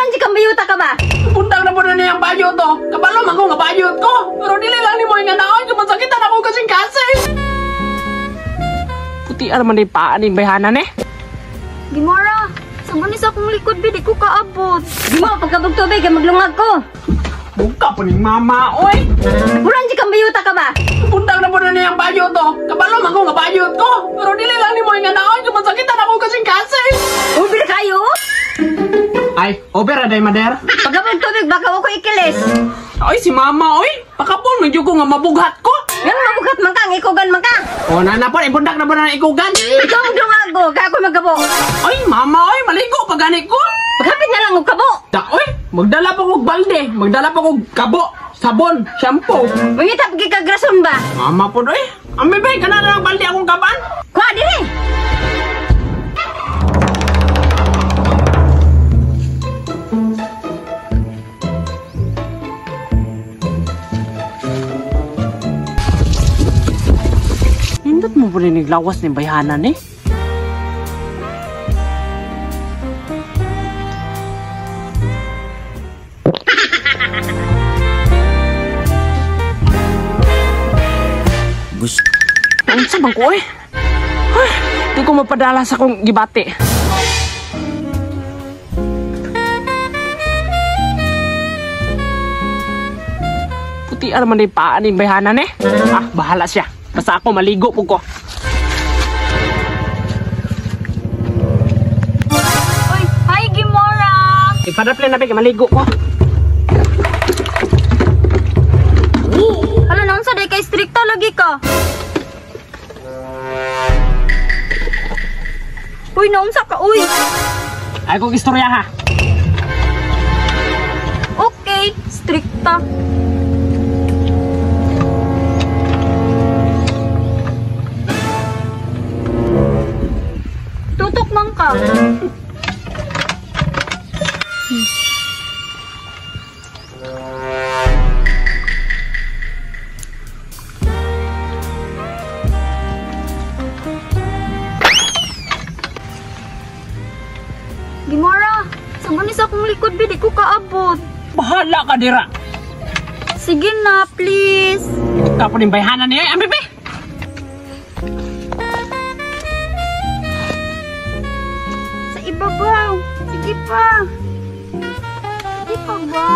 Buran di kang bayuta ka ba? Bundang na po na niyang bayot to. Kabalo man ko nga bayot ko. Pero dili lang ni mo nga naon kung masakitan ako kasing kasi. Puti man di paa ni bayhanan eh. Gimora, sabon ni sa akong likod bi di ko kaabot. Di mo pagkabog tubig kay maglungag ko. Buka po ni mama oy. Buran di kang bayuta ka ba? Bundang na po na niyang bayot to. Kabalo man ko nga bayot ko. Pero dili lang ni mo nga naon kung masakitan ako kasing kasi. Ubir kayo? Ay, over aday mader. Pagkabog tubig baka wa ko ikilis. Ay, si mama oy. Pakapon man jud ko nga mabughat ko. Nga mabughat man ka, ang ikugan man ka. O nana po, ibundak na po na ikugan. Ikaw maglungag ko, kaya ako magkabo. Ay, mama oy, maligo pa gani ko. Paghapit na lang og kabo. Da, oy, magdala pa kog balde, magdala pa kog kabo, sabon, shampoo. Mangita pag ikagrason ba? Mama po oy. Ang bebe, kana na lang balde akong kaban. Kuha diri. Nindot mo po rin naglawas ni bayhanan eh. Gusto Unsa bang ko eh? Ay, di ko mapadala sa akong gibati. Puti man di paa ni bayhanan eh. Ah, bahala siya. Basta ako maligo po ko. Uy, hi Gimora. Ipadapli na ba maligo ko. Hala naunsa day kay strikta lagi ka. Uy, naunsa ka uy. Ay kong istorya ha. Okay, strikta. Tutok man ka. Gimora, sabon ni sa akong likod bi di ko kaabot. Bahala ka dira. Sige na, please. Kapo ning bayhanan niya, ang bebe. Sa ibabaw. Sige pa. Sige pa ba?